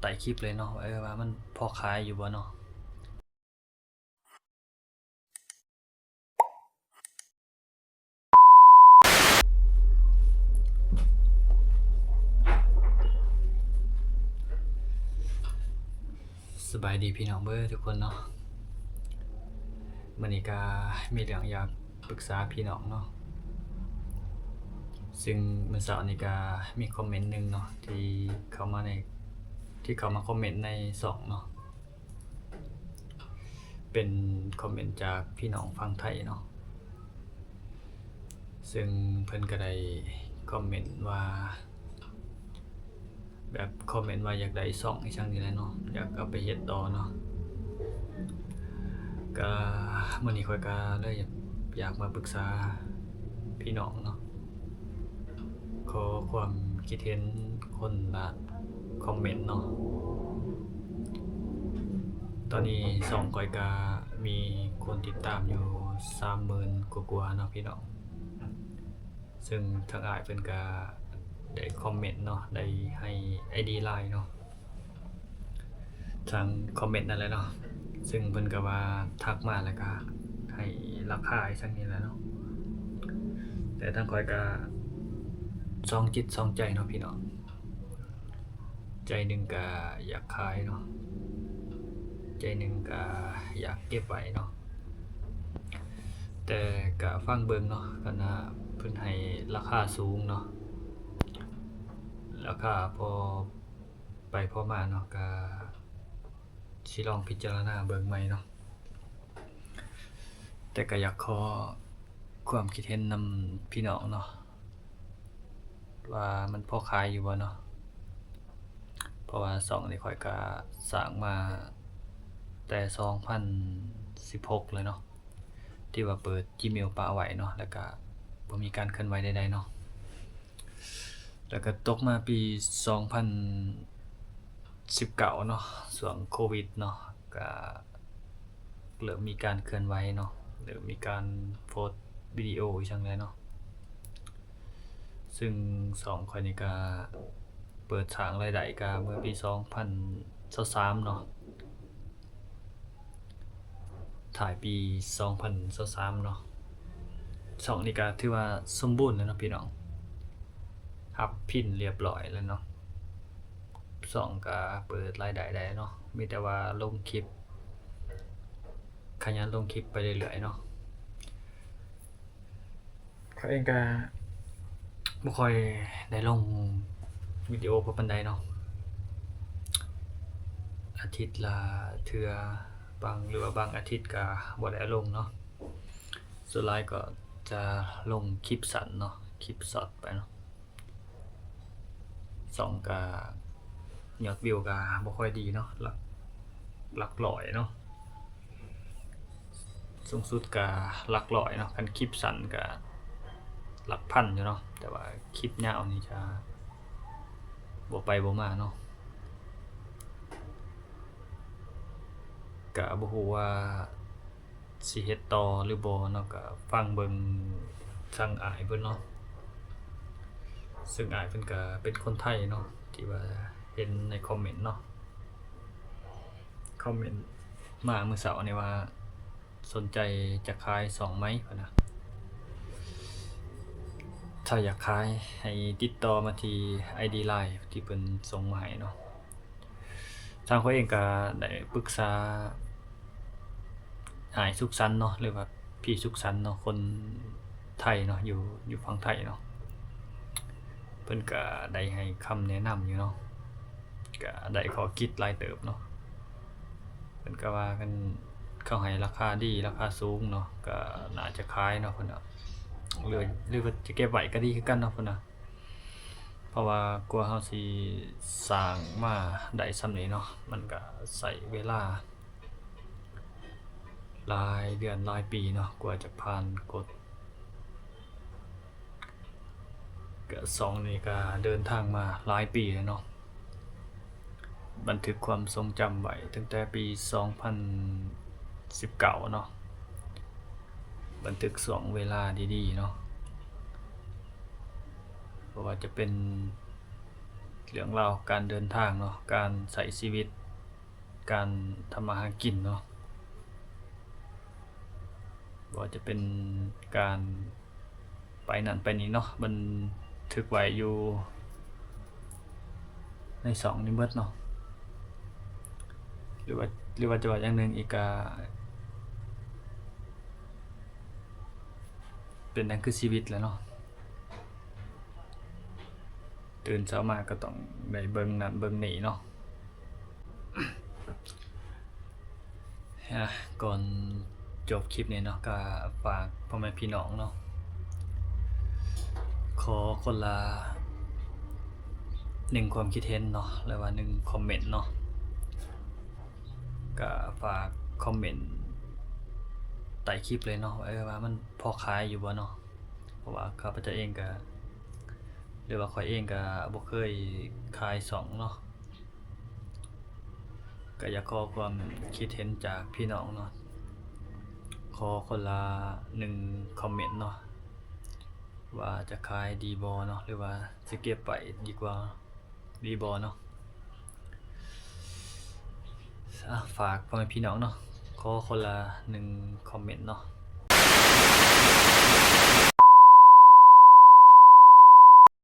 ໃຕ້ຄລິບເລີຍເນາະ ເອີ ວ່າມັນພໍຂາຍຢູ່ບໍ່ເນາະ. ສະບາຍດີພີ່ນ້ອງເບິດທຸກຄົນເນາະ. ມື້ນີ້ກະມີເລື່ອງຢາກປຶກສາພີ່ນ້ອງເນາະ ຊຶ່ງມື້ເຊົ້ານີ້ກະມີຄອມເມັນໜຶ່ງເນາະ ທີ່ເຂົ້າມາໃນ ທີ່ເຂົ້າມາຄອມເມັນໃນຊ່ອງເນາະ ເປັນຄອມເມັນຈາກພີ່ນ້ອງຝັ່ງໄທເນາະ ຊຶ່ງເພິ່ນກະໄດ້ຄອມເມັນວ່າ ແບບຄອມເມັນວ່າຢາກໄດ້ຊ່ອງອີ່ຫຍັງນີ້ແຫຼະເນາະ ຢາກເອົາໄປເຮັດຕໍ່ເນາະ. ກະມື້ນີ້ຂ້ອຍກະເລີຍຢາກ ຢາກມາປຶກສາພີ່ນ້ອງເນາະ ຂໍຄວາມຄິດເຫັນຄົນລະຄອມເມັນເນາະ. ຕອນນີ້ຊ່ອງຂ້ອຍກະມີຄົນຕິດຕາມຢູ່ສາມໝື່ນກວ່າໆເນາະພີ່ນ້ອງ ຊຶ່ງທາງອ້າຍເພິ່ນກະໄດ້ຄອມເມັນເນາະ ໄດ້ໃຫ້ໄອດີລາຍເນາະ ທາງຄອມເມັນນັ້ນແຫຼະເນາະ ຊຶ່ງເພິ່ນກະວ່າທັກມາແລ້ວກະໃຫ້ລາຄາອີ່ຫຍັງນີ້ແຫຼະເນາະ. ແຕ່ທາງຂ້ອຍກະສອງຈິດສອງໃຈເນາະພີ່ນ້ອງ ໃຈໜຶ່ງກະຢາກຂາຍເນາະ ໃຈໜຶ່ງກະຢາກເກັບໄວ້ເນາະ ແຕ່ກະຟັງເບິ່ງເນາະ ຄັນວ່າເພິ່ນໃຫ້ລາຄາສູງເນາະ ລາຄາພໍໄປພໍມາເນາະ ກະຊິລອງພິຈາລະນາເບິ່ງໃໝ່ເນາະ. ແຕ່ກະຢາກຂໍຄວາມຄິດເຫັນນຳພີ່ນ້ອງເນາະ ວ່າມັນພໍຂາຍຢູ່ບໍ່ເນາະ ເພາະວ່າຊ່ອງນີ້ຂ້ອຍກະສ້າງມາແຕ່ສອງພັນສິບຫົກແລ້ວເນາະ ທີ່ວ່າເປີດຈີເມວປະໄວ້ເນາະ ແລ້ວກະບໍ່ມີການເຄື່ອນໄຫວໃດໆເນາະ. ແລ້ວກະຕົກມາປີສອງພັນສິບເກົ້າເນາະ ຊ່ວງໂຄວິດເນາະ ກະເລີ່ມມີການເຄື່ອນໄຫວເນາະ ເລີ່ມມີການໂພສວິດີໂອອີ່ຫຍັງແຫຼະເນາະ ຊຶ່ງຊ່ອງຂ້ອຍນີ້ກະເປີດສ້າງລາຍໄດ້ກະເມື່ອປີສອງພັນຊາວສາມເນາະ. ທ້າຍປີສອງພັນຊາວສາມເນາະ ຊ່ອງນີ້ກະຖືວ່າສົມບູນແລ້ວເນາະພີ່ນ້ອງ ຮັບພິນລຽບລ້ອຍແລ້ວເນາະ ຊ່ອງກະເປີດລາຍໄດ້ໄດ້ເນາະ ມີແຕ່ວ່າລົງຄລິບ ຂະຫຍັນລົງຄລິບໄປເລື້ອຍໆເນາະ. ຂ້ອຍເອງກະບໍ່ຄ່ອຍໄດ້ລົງວິດີໂອພໍປານໃດເນາະ ອາທິດລະເທື່ອ ບາງ ຫຼືວ່າບາງອາທິດກະບໍ່ໄດ້ລົງເນາະ ສ່ວນຫຼາຍກໍຈະລົງຄລິບສັ້ນເນາະ ຄລິບຊັອດໄປເນາະ. ຊ່ອງກະຍອດວິວກະບໍ່ຄ່ອຍດີເນາະ ຫຼັກ ຫຼັກຮ້ອຍເນາະ ສູງສຸດກະຫຼັກຮ້ອຍເນາະ ຄັນຄລິບສັ້ນກະຫຼັກພັນຢູ່ເນາະ ແຕ່ວ່າຄລິບຍາວນີ້ຈະບໍ່ໄປບໍ່ມາເນາະ ກະບໍ່ຮູ້ວ່າ ຊິເຮັດຕໍ່ຫຼືບໍ່ເນາະ ກະຟັງເບິ່ງທາງອ້າຍເພິ່ນເນາະ ເຊິ່ງອ້າຍເພິ່ນກະເປັນຄົນໄທເນາະ ທີ່ວ່າເຫັນໃນຄອມເມັນເນາະ ຄອມເມັນມາມື້ເຊົ້ານີ້ວ່າ ສົນໃຈຈະຂາຍຊ່ອງໄໝ ເພິ່ນວ່າ ຖ້າຢາກຂາຍໃຫ້ຕິດຕໍ່ມາທີ່ໄອດີລາຍທີ່ເພິ່ນສົ່ງມາໃຫ້ເນາະ. ທາງຂ້ອຍເອງກະໄດ້ປຶກສາອ້າຍສຸກສັນເນາະ ຫຼືວ່າພີ່ສຸກສັນເນາະ ຄົນໄທເນາະ ຢູ່ ຢູ່ຝັ່ງໄທເນາະ ເພິ່ນກະໄດ້ໃຫ້ຄຳແນະນຳຢູ່ເນາະ ກະໄດ້ຂໍ້ຄິດຫຼາຍເຕີບເນາະ ເພິ່ນກະວ່າຄັນເຂົາໃຫ້ລາຄາດີ ລາຄາສູງເນາະ ກະໜ້າຈະຂາຍເນາະ ເພິ່ນວ່າ ຫຼື ຫຼືວ່າຈະເກັບໄວ້ກະດີຄືກັນເນາະ ເພິ່ນວ່າ. ເພາະວ່າກວ່າເຮົາຊິສ້າງມາໄດ້ສ່ຳນີ້ເນາະ ມັນກະໃຊ້ເວລາຫຼາຍເດືອນຫຼາຍປີເນາະ ກວ່າຈະຜ່ານກົດ ກະຊ່ອງນີ້ກະເດີນທາງມາຫຼາຍປີແລ້ວເນາະ. ບັນທຶກຄວາມຊົງຈຳໄວ້ຕັ້ງແຕ່ປີສອງພັນສິບເກົ້າເນາະ ບັນທຶກຊ່ວງເວລາດີໆເນາະ ບໍ່ວ່າຈະເປັນ ເລື່ອງລາວການເດີນທາງເນາະ, ການໃຊ້ຊີວິດ, ການທຳມາຫາກິນເນາະ, ບໍ່ວ່າຈະເປັນການໄປນັ້ນໄປນີ້ເນາະ, ບັນທຶກໄວ້ຢູ່ໃນຊ່ອງນີ້ເບິດເນາະ. ຫຼືວ່າ ຫຼືວ່າຈະວ່າຢ່າງໜຶ່ງອີກກະ ເປັນຫຍັງຄືຊີວິດແຫຼະເນາະ, ຕື່ນເຊົ້າມາກໍຕ້ອງໄດ້ເບິ່ງນັ້ນເບິ່ງນີ້ເນາະ. ອາ ກ່ອນຈົບຄລິບນີ້ເນາະ ກໍຝາກພໍ່ແມ່ພີ່ນ້ອງເນາະ, ຂໍຄົນລະໜຶ່ງຄວາມຄິດເຫັນເນາະ ຫຼືວ່າໜຶ່ງຄອມເມັນເນາະ, ກໍຝາກຄອມເມັນໃຕ້ຄລິບເລີຍເນາະ ວ່າ ເອີ ວ່າມັນພໍຂາຍຢູ່ບໍ່ເນາະ. ເພາະວ່າຂ້າພະເຈົ້າເອງກະ ຫຼືວ່າຂ້ອຍເອງກະບໍ່ເຄີຍຂາຍຊ່ອງເນາະ, ກະຢາກຂໍຄວາມຄິດເຫັນຈາກພີ່ນ້ອງເນາະ, ຂໍຄົນລະໜຶ່ງຄອມເມັນເນາະ ວ່າຈະຂາຍດີບໍ່ເນາະ ຫຼືວ່າຊິເກັບໄວ້ດີກວ່າ ດີບໍ່ເນາະ. ອາ ຝາກພໍ່ແມ່ພີ່ນ້ອງເນາະ, ຂໍຄົນລະໜຶ່ງຄອມເມັນເນາະ.